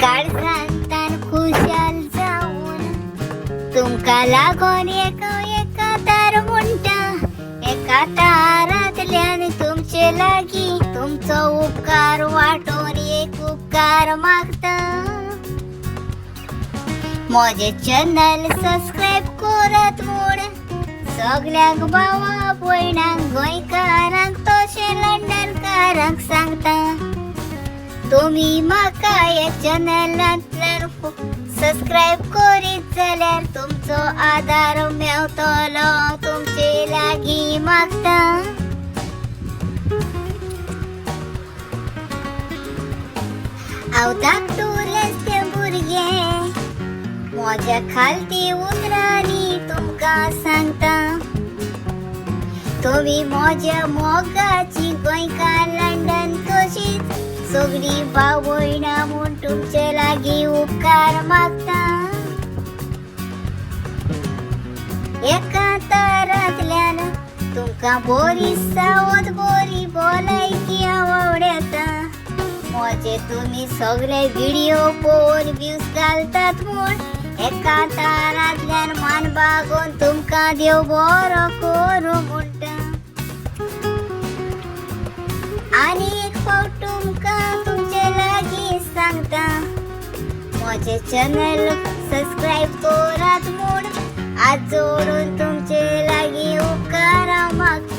काळजांतान खुशाल जावन तुमकां लागून एका एका तार म्हणटा. एका तारांतल्यान तुमचे लागीं तुमचो उपकार वांटून एक उपकार मागता. म्हजें चॅनल सबस्क्रायब करात म्हूण सगल्यांक भावा भयणांक गोंयकारांक तशें लंडनकारांक सांगता. तुमी म्हाका ह्या चॅनलांतल्यान सबस्क्रायब करीत जाल्यार तुमचो आदार मेवतलो तुमचे लागीं मागता. हांव धाकटुलेंच तें भुरगें म्हज्या खालती उतरांनी तुमकां सांगता. तुमी म्हज्या मोगाची गोंयकार लंडन तशीच सगळीं भाव भयणां म्हूण तुमचे लागीं उपकार मागता. एका तारांतल्यान तुमकां बरी सावद बरी भलायकी हांव आवडटा. म्हजे तुमी सगळे व्हिडियो पळोवन व्यूज घालतात म्हूण एका तारांतल्यान मान बागोवन तुमकां देव बरो करूं म्हणटा. आनी एक फावट तुमकां तुमचे लागीं सांगता, म्हजें चॅनल सबस्क्रायब करात म्हूण हात जोडून तुमचे लागीं उपकारां मागता.